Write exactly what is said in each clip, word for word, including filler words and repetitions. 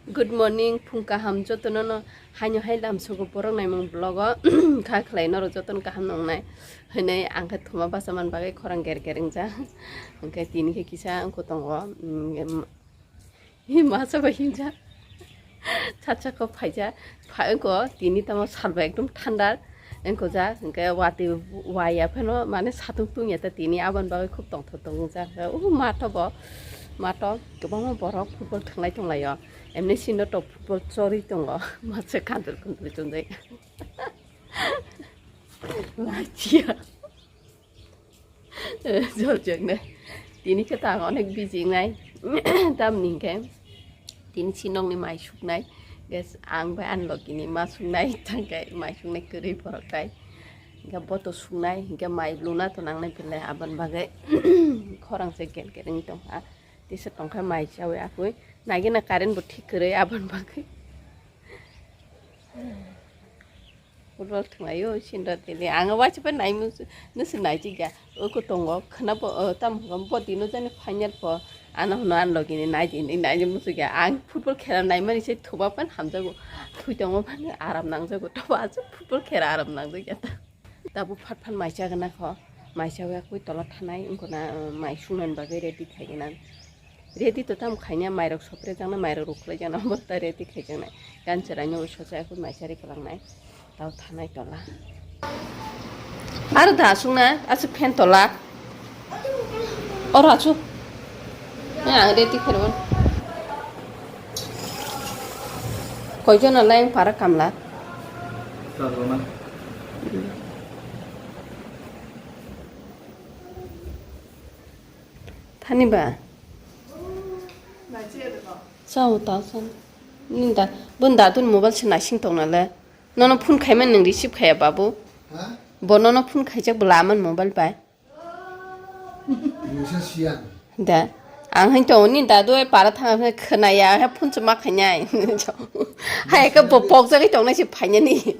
Good morning, phung kaham jotono no haino hai lamsogo borok naimung vlog o kha khlai norok jotono kaham nongnai hinui ang khe thuma basa man bagwi khorang ger ger wngjak. Hwnkhe tini khe kisa wngkho tongo, mm, hi masa bai hinjak. Chacha kok phaijak, pha wngkho tini tamo salbai ekdom thanda wngkho jak, hwnkhe watwi waya phano mane satung tungya ta tini aboni bagwi khub tongthok tong wngjak. Hwnkhe o mathogo, matho kwbangma borok football thwnglai tonglaio. Emni sino to football chorwi tongo. Masa kantor kuntor chongjak. Lachia. Jorjak ne. Tini khe ta ang onek busy wngnai. Tamni hwnkhe tini sinokni mai suknai. Ges ang bai ani logini ma suknai. Tangkhe mai suknai kwrwi borok tai. Hwnkhe boto suknai. Hwnkhe mai luna to nangnai belai aboni bagwi khorang se ger ger wngwi tongkha. Tisa tongkha mai chawi akwi. Nagina current bo thik kwrwi aboni bagwi. Football thwnglaio sindor tini. Ang waisa pai nai musu, nusu nai chikya. Oko tongo, khwna bo, o, tam hwnka bo dino jani final po. Ano hwno ani logini nai di, nai di musu kya. Ang football khela nai mani se thuba pan hamjago. Thui tongo pan aram nangjago. Tobo aswk football khela aram nangjak ya ta. Tabuk phat phat mai chagwna kho. Mai chawi akwi tola thanai wngkona, o, mai sungna bagwi ready khaigwna. Ready to tamo khaina, mairok sopre jakna, mairok rukhwlai jakna, omo ta ready khai jaknai. Gan chwraino ui sochai khe mai chari kwlangnai. Tao thanai tola. Aro da aswkna, aswk fan tola. Oro aswk. Nang ang ready khairokno. Koijon nalai para kamla? Thani ba? Sao ta san. Ni da, bun da tun mobile se naising tong nale. Nono phone khaima nung receive khaya babu. Ha? Bo nono phone khaijak bwla aman mobile bai. Nisa siya. Da. Ang hai to ni da do para thang khnaya ha phone se ma khainai. Hai ka bo pok jagwi tong nai se phainani.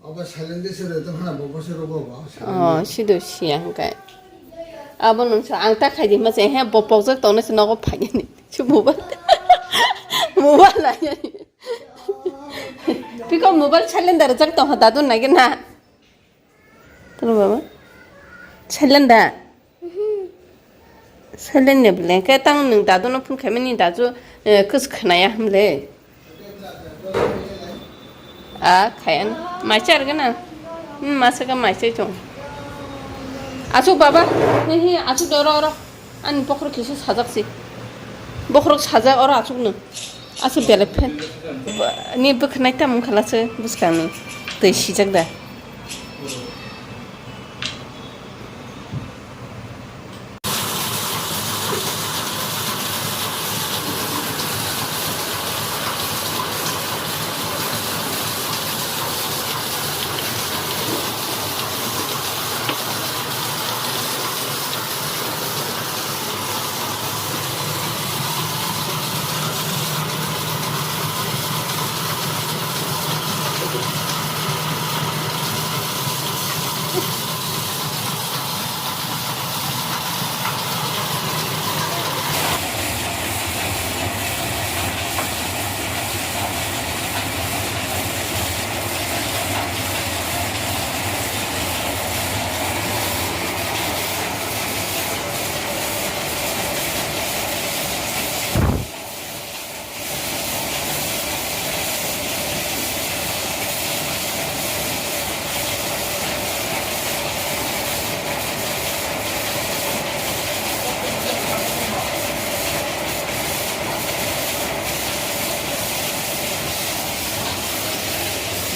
Obo silent de sero tong khana bo bo sero bo bo silent. Oh, de. Sido siya hwnkhe. Abo nung sa ang ta khai di ma se he bo pokjak tong nai se nogo phai ni. Chu mobile. Mobile lai. Piko mobile silent da rwjak tong ha dadu nai na. Tolo baba. Silent da. Silent ni bwle khe tang nwng dadu no phone khaimani dadu, eh, kwchwk khnaya hwnle. A khayan mai char gana. Hmm, masa ka mai chai chong. Asuk baba, ni hi asuk doro oro. Ani bokhorok kisa sajak si. Bokhorok sajak oro asuk no. Asa belai phen. Ni bwkhanai tamo wngkha lase bwskangni. Twi sijak da.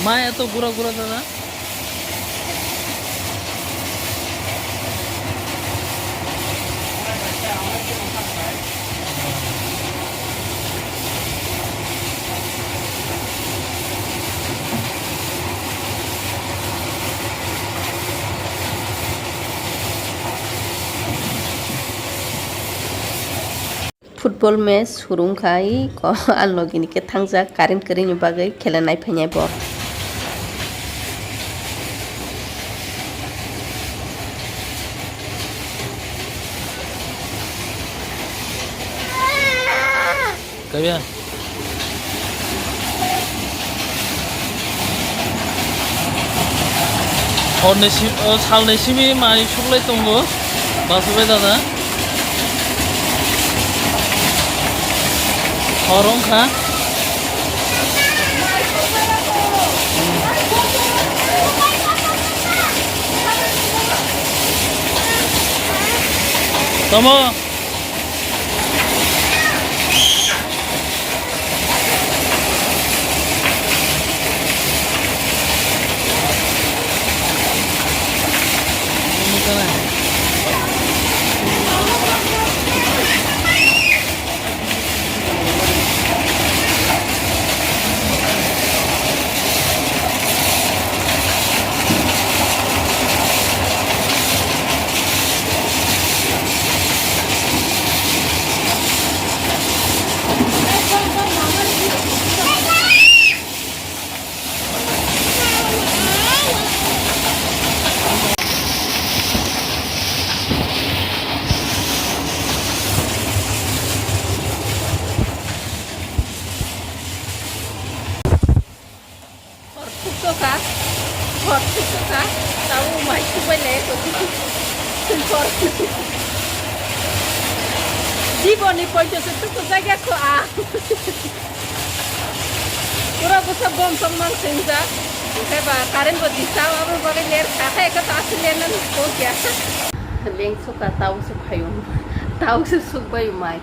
Maya to gura gura dada. Football match suru wngkha, iko a logini khe thangjak, current kwrwini bagwi khela nai phainai bo. Kaya. Horni si-, o, salni simi mai suklai tongo, basabai dada. Hor wngkha. Tamo. Hor thuktoka, hor thuktoka, tabuk mai subai le, hor. Diboni poito se tukujak ya kho a. Pura bwsa gom tongmang swngjak. Hwnkhe ba current bo disturb, abo bagwi ler kha, khe ekha to aswk ler nani kok ya. Lengsuka tau se phaio, tau se sukbai mai,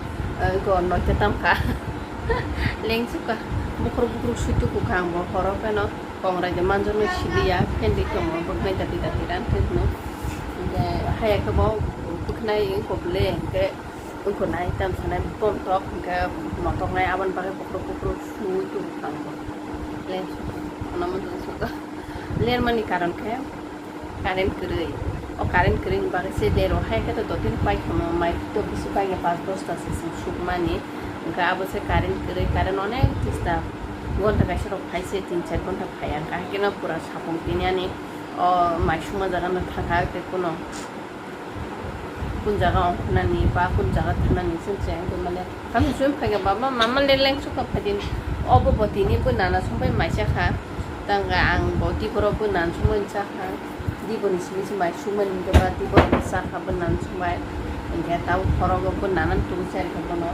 go noita tamkha. Lengsuka bukruk bukruk suitu kukha ang bo horo pheno. Kongrai de manjak nai siliya, phendi tongo, bwkhnai dati dati ran thwkno. Hwnkhe haya khe bo bwkhnai wngkha ble, hwnkhe wngkha nai tam sanai pom tok, hwnkhe motok nai aboni bagwi bukruk bukruk sui tubukha ang bo. Lengsuka, ano manjak suka. Lermani karon khe current kwrwi. O current kwrwini bagwi se dero hai khe to dotino paikha mo, mai to bisi paikha pas dosta se chwng sukmani. Hwnkhe abo se current kwrwi, current onek disturb. Gonta kaisa rok phai se tin char gonta phai ya, hwnkhe hai kheno pura sapung tini ani o mai sukma jaga no thangkha tei kuno. Kun jaga ongkhnani ba kun jaga thangnani chwng se wngkhe mane. Kami chwng phaikha baba mama le lengsuka phaidin. Obo bo tini bo nana songbai maisa kha. Tangkha ang bo tiboro bo nan songbai cha kha. Tiboni simi se mai sumani hwnkhe ba tiboro bo cha kha bo nan songbai. Hwnkhe tabuk khorogo bo nana tubui chari kha bono.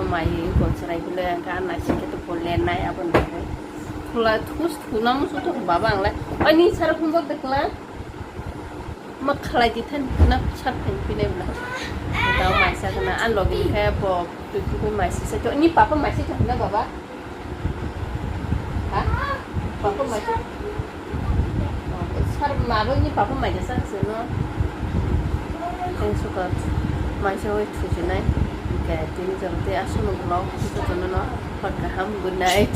Mai wngkha chwrai khe le hwnkhe a naising khe to bo lenai aboni bagwi. Khwla thus thuna muchung thok baba ang le. Ani sara phunjak de khwla. Ma khalai di than na sat than pinai bla. Tao mai sa kana an logi khe bo tu tu mai sa to ni papa mai sa na baba. Ha? Papa mai sa. Sar ma bo ni papa mai sa se no. Thanks for God. Mai sa oi thu jinai. Ke tini jor te asu no vlog tu tu no. Pag kaham, good night.